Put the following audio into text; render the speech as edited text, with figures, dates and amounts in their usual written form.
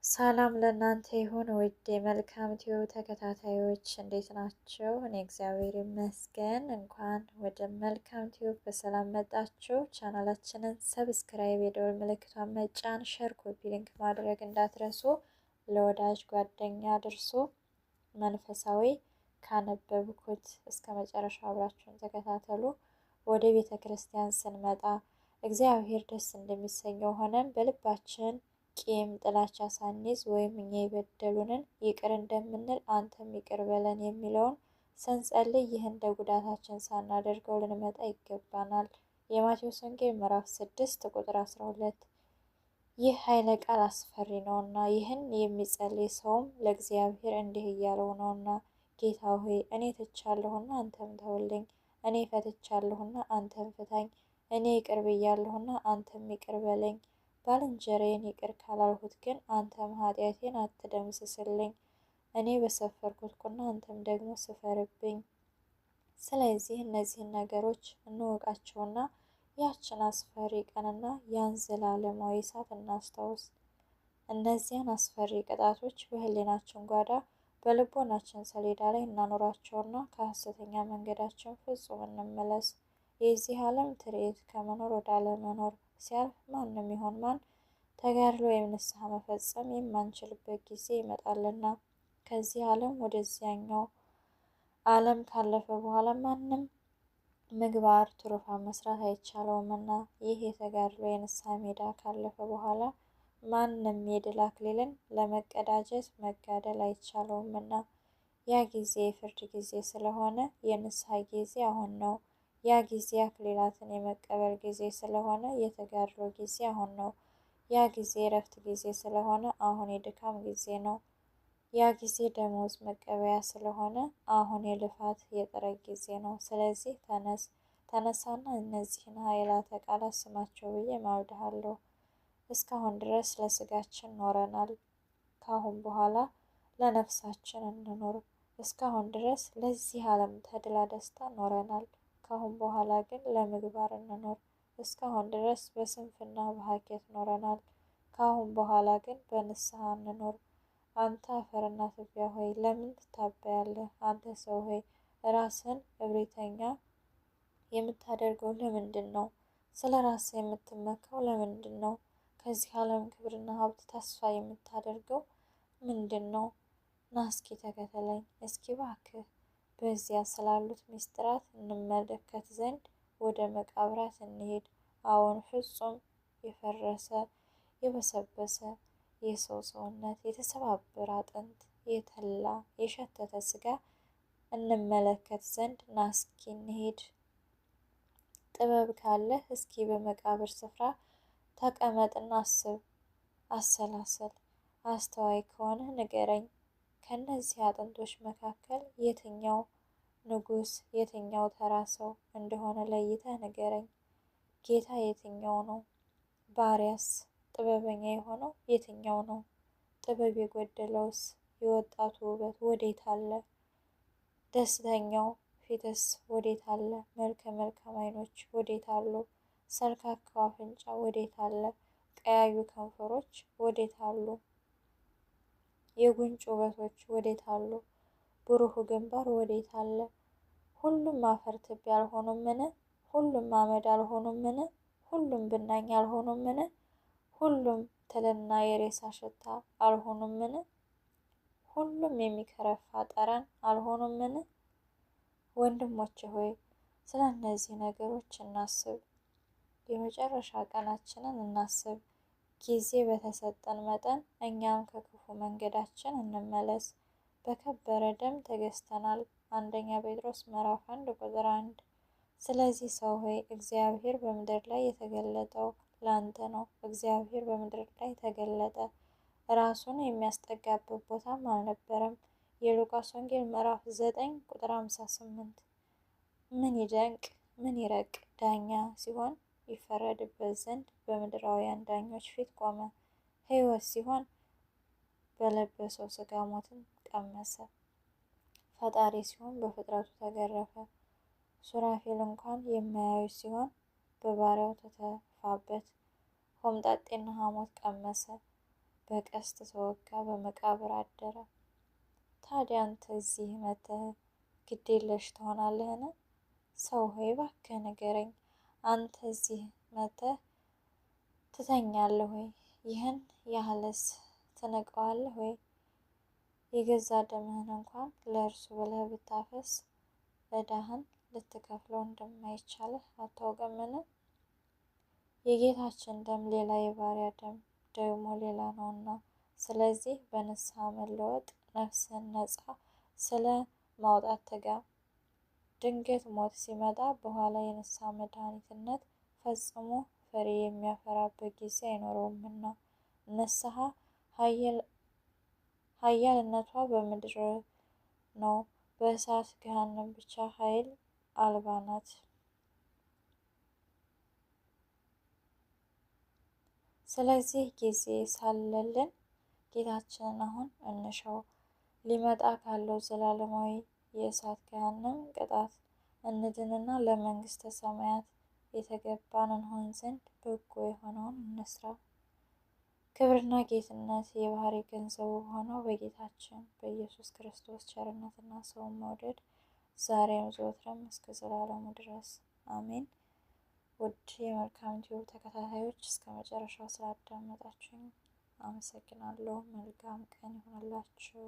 ሰላም ለእናንተ ይሁን ውድ የመልካም ቲዩብ ተከታታዮች እንዴት ናቸው? እኔ እግዚአብሔር ይመስገን። እንኳን ወደ መልካም ቲዩብ በሰላም መጣችሁ። ቻናላችንን subscribe፣ የደወል ምልክቷን መጫን፣ share፣ copy link ማድረግ እንዳትረሱ። ለወዳጅ ጓደኛ አድርሱ። መንፈሳዊ ካነበብኩት እስከ መጨረሻው አብራችሁን ተከታተሉ። ወደ ቤተ ክርስቲያን ስንመጣ እግዚአብሔር ደስ እንደሚሰኘው ሆነን በልባችን ቂም ጥላቻ ሳንይዝ ወይም እኛ የበደሉንን ይቅር እንደምንል አንተም ይቅር በለን የሚለውን ስንጸልይ ይህ እንደ ጉዳታችን ሳናደርገው ልንመጣ ይገባናል። የማቴዎስ ወንጌል ምዕራፍ 6 ቁጥር 12። ይህ ኃይለ ቃል አስፈሪ ነውና ይህን የሚጸልይ ሰውም ለእግዚአብሔር እንዲህ እያለው ነውና፣ ጌታ ሆይ እኔ ትቻለሁና አንተም ተውልኝ፣ እኔ ፈትቻለሁና አንተም ፍታኝ፣ እኔ ይቅር ብያለሁና አንተም ይቅር በለኝ ባልንጀራዬን ይቅር ካላልሁት ግን አንተም ኃጢአቴን አትደምስስልኝ። እኔ በሰፈርኩት ቁና አንተም ደግሞ ስፈርብኝ። ስለዚህ እነዚህን ነገሮች እንወቃቸውና ያችን አስፈሪ ቀንና ያን ዘላለማዊ እሳት እናስታውስ። እነዚያን አስፈሪ ቅጣቶች በሕሊናችን ጓዳ በልቦናችን ሰሌዳ ላይ እናኖራቸውና ከሐሰተኛ መንገዳችን ፍጹም እንመለስ። የዚህ ዓለም ትርኢት ከመኖር ወደ አለመኖር ሲያልፍ ማንም ይሆን ማን ተጋድሎ ወይም ንስሐ መፈጸም የማንችልበት ጊዜ ይመጣልና ከዚህ ዓለም ወደዚያኛው ዓለም ካለፈ በኋላ ማንም ምግባር ትሩፋት መስራት አይቻለውምና ይህ የተጋድሎ የንስሐ ሜዳ ካለፈ በኋላ ማንም የድል አክሊልን ለመቀዳጀት መጋደል አይቻለውምና ያ ጊዜ የፍርድ ጊዜ ስለሆነ የንስሐ ጊዜ አሁን ነው። ያ ጊዜ አክሊላትን የመቀበል ጊዜ ስለሆነ የተጋድሎ ጊዜ አሁን ነው። ያ ጊዜ የእረፍት ጊዜ ስለሆነ አሁን የድካም ጊዜ ነው። ያ ጊዜ ደመወዝ መቀበያ ስለሆነ አሁን የልፋት የጥረት ጊዜ ነው። ስለዚህ ተነስ ተነሳና እነዚህን ኃይላተ ቃላት ስማቸው ብዬ ማልድሃለሁ። እስካሁን ድረስ ለስጋችን ኖረናል፣ ካሁን በኋላ ለነፍሳችን እንኖር። እስካሁን ድረስ ለዚህ ዓለም ተድላ ደስታ ኖረናል፣ ካሁን በኋላ ግን ለምግባር እንኖር። እስካሁን ድረስ በስንፍና በሀኬት ኖረናል፣ ካሁን በኋላ ግን በንስሐ እንኖር። አንተ አፈርና ትቢያ ሆይ ለምን ትታበያለህ? አንተ ሰው ሆይ ራስህን እብሪተኛ የምታደርገው ለምንድን ነው? ስለ ራስህ የምትመካው ለምንድን ነው? ከዚህ ዓለም ክብርና ሀብት ተስፋ የምታደርገው ምንድን ነው? ና እስኪ ተከተለኝ፣ እስኪ እባክህ በዚያ ስላሉት ምስጢራት እንመለከት ዘንድ ወደ መቃብራት እንሄድ። አዎን ፍጹም የፈረሰ የበሰበሰ የሰው ሰውነት፣ የተሰባበረ አጥንት፣ የተላ የሸተተ ስጋ እንመለከት ዘንድ ና እስኪ እንሄድ። ጥበብ ካለህ እስኪ በመቃብር ስፍራ ተቀመጥና አስብ፣ አሰላስል። አስተዋይ ከሆነ ንገረኝ፣ ከእነዚህ አጥንቶች መካከል የትኛው ንጉሥ የትኛው ተራ ሰው እንደሆነ ለይተህ ንገረኝ። ጌታ የትኛው ነው? ባሪያስ ጥበበኛ የሆነው የትኛው ነው? ጥበብ የጎደለውስ የወጣቱ ውበት ወዴት አለ? ደስተኛው ፊትስ ወዴት አለ? መልከ መልካም ዓይኖች ወዴት አሉ? ሰልካካው አፍንጫ ወዴት አለ? ቀያዩ ከንፈሮች ወዴት አሉ? የጉንጭ ውበቶች ወዴት አሉ? ብሩሁ ግንባር ወዴት አለ? ሁሉም አፈር ትቢያ አልሆኑምን? ሁሉም አመድ አልሆኑምን? ሁሉም ብናኝ አልሆኑምን? ሁሉም ትልና የሬሳ ሽታ አልሆኑምን? ሁሉም የሚከረፋ ጠረን አልሆኑምን? ወንድሞቼ ሆይ ስለ እነዚህ ነገሮች እናስብ። የመጨረሻ ቀናችንን እናስብ። ጊዜ በተሰጠን መጠን እኛም ከክፉ መንገዳችን እንመለስ። በከበረ ደም ተገዝተናል። አንደኛ ጴጥሮስ ምዕራፍ 1 ቁጥር 1። ስለዚህ ሰው ሆይ እግዚአብሔር በምድር ላይ የተገለጠው ላንተ ነው። እግዚአብሔር በምድር ላይ ተገለጠ፣ ራሱን የሚያስጠጋበት ቦታም አልነበረም። የሉቃስ ወንጌል ምዕራፍ 9 ቁጥር 58። ምን ይደንቅ ምን ይረቅ! ዳኛ ሲሆን ይፈረድበት ዘንድ በምድራውያን ዳኞች ፊት ቆመ። ሕይወት ሲሆን በለበሰው ሥጋ ሞትን ቀመሰ። ፈጣሪ ሲሆን በፍጥረቱ ተገረፈ። ሱራፌል እንኳን የማያዩት ሲሆን በባሪያው ተተፋበት። ሆምጣጤና ሐሞት ቀመሰ። በቀስት ተወጋ፣ በመቃብር አደረ። ታዲያ አንተ እዚህ መጥተህ ግዴለሽ ትሆናለህን? ሰው ሆይ እባክህ ንገረኝ፣ አንተ እዚህ መጥተህ ትተኛለህ ወይ? ይህን ያህልስ ትንቀዋለህ ወይ? የገዛ ደምህን እንኳን ለእርሱ ብለህ ብታፈስ ዕዳህን ልትከፍለው እንደማይቻልህ አታውቅምን? የጌታችን ደም ሌላ፣ የባሪያ ደም ደግሞ ሌላ ነውና፣ ስለዚህ በንስሐ መለወጥ ነፍስህን ነጻ ስለ ማውጣት ትጋ። ድንገት ሞት ሲመጣ በኋላ የንስሐ መድኃኒትነት ፈጽሞ ፍሬ የሚያፈራበት ጊዜ አይኖረውምና፣ ንስሐ ኃያልነቷ በምድር ነው፣ በእሳት ገሃነም ብቻ ኃይል አልባ ናት። ስለዚህ ጊዜ ሳለልን ጌታችንን አሁን እንሻው። ሊመጣ ካለው ዘላለማዊ የእሳት ገሃነም ቅጣት እንድንና ለመንግስተ ሰማያት የተገባን እንሆን ዘንድ በጎ የሆነውን እንስራ። ክብርና ጌትነት የባህሪ ገንዘቡ በሆነው በጌታችን በኢየሱስ ክርስቶስ ቸርነትና ሰውን መውደድ ዛሬም ዘወትርም እስከ ዘላለሙ ድረስ አሜን። ውድ የመልካም ቲዩብ ተከታታዮች፣ እስከ መጨረሻው ስላዳመጣችሁኝ አመሰግናለሁ። መልካም ቀን ይሆንላችሁ።